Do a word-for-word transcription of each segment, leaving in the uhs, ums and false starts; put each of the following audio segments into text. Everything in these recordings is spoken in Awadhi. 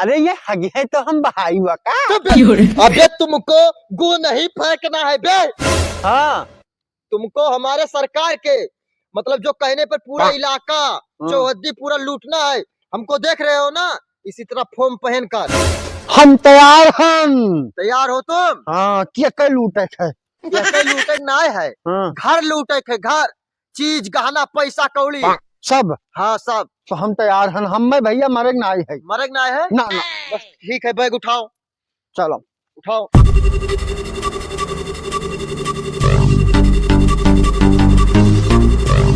अरे ये हगिहे तो हम बहाई हुआ का? चुप बे। अबे तुमको गू नहीं फेंकना है बे। हाँ। तुमको हमारे सरकार के, मतलब जो कहने पर पूरा हाँ। इलाका, हाँ। चौहद्दी पूरा लूटना है। हमको देख रहे हो ना, इसी तरह फॉर्म पहन कर। हम तैयार हन। तैयार हो तुम? हाँ, के के लूटे के है? के के लूटे के नाय है। हाँ। घर लूटे के है, घर। चीज, गहना, पैसा, कौड़ी। सब? हाँ, सब। तो हम तैयार हन, हम में भैया मरे के नाय है। मरे के नाय है? ना, ना। बस ठीक है, बैग उठाओ। चलो। उठाओ।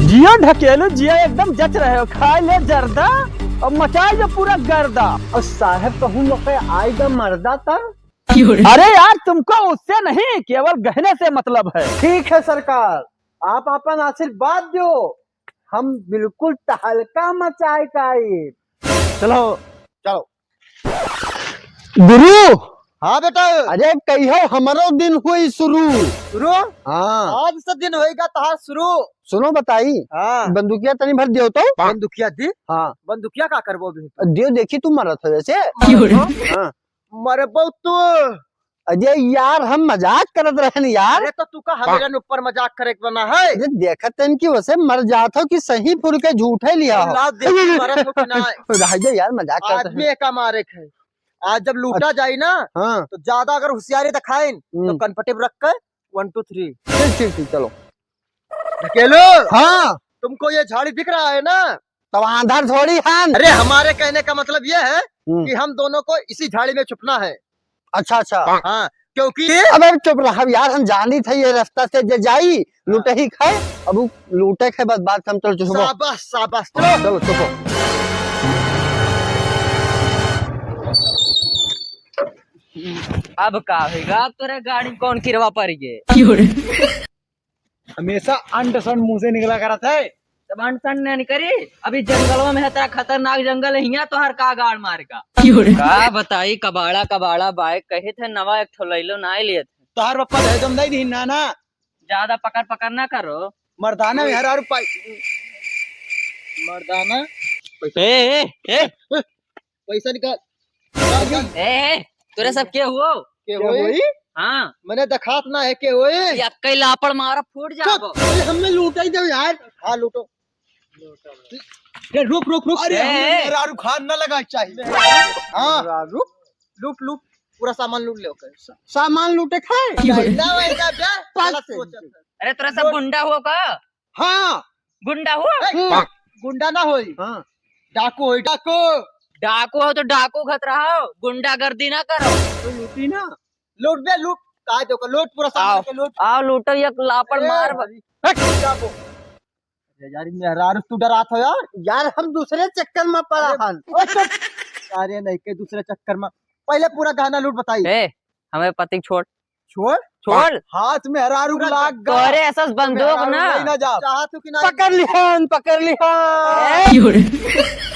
जियो ढकेलू, जियो एकदम जच रहे हो। खाए ले जर्दा और मचाए जो पूरा गर्दा। और साहब कहूँ लोग के आएगा मर्दा तर। अरे यार, तुमको उससे नहीं, केवल गहने से मतलब है। ठीक है सरकार, आप अपन आशीर्वाद दो, हम बिल्कुल तहलका मचाए का आए। चलो। चलो। गुरु। हाँ बेटा। अरे कहियो हमरो दिन हुई शुरू। शुरू? हाँ। आज से दिन होएगा तहार शुरू। सुनो बताई। हाँ। बंदुकिया तनी भर दियो तो। बंदुकिया दी? हाँ। बंदुकिया का करबो अभी? दियो देखी तू मरत हो जैसे। मरत हो? हाँ। मरबो तू। अरे यार हम मजाक करत रहन यार। अरे तो तू का हमेरन ऊपर मजाक करे के बना है? अरे देखत तन कि वैसे मर जात हो कि सही फुर के झूठे लिया हो। ला देख मरत हो कि ना। रह जा यार, मजाक करत आदमी रहन। एका मारे के है। आज जब लूटा अच्छा। जाई ना, हाँ। तो ज्यादा अगर होशियारी दिखाइन, तो हम्म। कनपटी पे रख के one two three। ठीक, ठीक, ठीक, चलो। ढकेलो। हाँ। तुमको ये झाड़ी दिख रहा है ना? तब आंधर थोड़ी हन। अरे, हमारे कहने का मतलब ये है हम्म। कि हम दोनों को इसी झाड़ी में छुपना है। अच्छा, अच्छा। हाँ, क्योंकि अबे चुप रह यार, हम जानी थे ये रास्ता से जे जाई, हाँ। लूटे ही खाए, अब उ लूटे के बाद, बाद हम चल चुप हो। शाबाश, शाबाश, हाँ, चलो। चलो, चुप हो। अब का होइगा? अब तोरे गाड़ी में कौन किरवा पड़ गए? हमेशा अंड संड मुंह से निकला करत है। तब अंड संड नहीं निकरी। अभी जंगलवा में है, तेरा खतरनाक जंगल है, हियां तोहर का गाड़ मार का। का बताई, कबाड़ा, कबाड़ा बाइक कहे थे, नवा एक ठो लैलो, ना लेत। तोहर पप्पा दहेज में दे दीन ना, ना। ज्यादा पकड़, पकड़ ना करो। मर्दाना में हरारू पाई। मर्दाना। ए, ए, ए। पैसा निकाल। ए, ए, तोरे सब के हुओ? के होई? हाँ। मने देखात ना है के होई? यक्कई लापड़ मारा फूट जाबो। चुप, अरे हमें लूटाई दो यार। हाँ, लूटो। ए, रुक, रुक, रुक। अरे, ए, हमें ए। मेहरारू खान ना लगा चाहिए। हाँ। मेहरारू? लूट, लूट, पूरा सामान लूट ले ओकर। सामान लूटे खाए? ना, ना, ना, बे, पाँच गलत सौ। सोचत है। अरे, तोरा सब गुंडा हुओ का? हाँ। गुंडा हो? ए, हम्म। गुंडा ना होई। हाँ। डाकू होई, डाकू। डाकू हो तो डाकू घत रहो, गुंडागर्दी ना करो। तो लूटी ना। लूट बे, लूट। काय तो का, लूट पूरा सामान आओ, के लूट। आओ लूटो, एक लापड़ ए, मार ब- हट, डाकू। अरे यार, मेहरारू तू डरात हो यार। यार, हम दूसरे चक्कर में पड़ा अरे, हन। ओ, चुप। अरे नहीं के दूसरे चक्कर में। पहले पूरा गहना लूट बताई। ए, हमें पति छोड़। छोड़? छोड़। हाथ में हरारू पूरा लाग ग-, गा। तोरे ऐसा बंदूक मेहरारू ना। ले ना जा। चाहत हो कि ना? पकड़ लिहन, पकड़ लिहन। ए?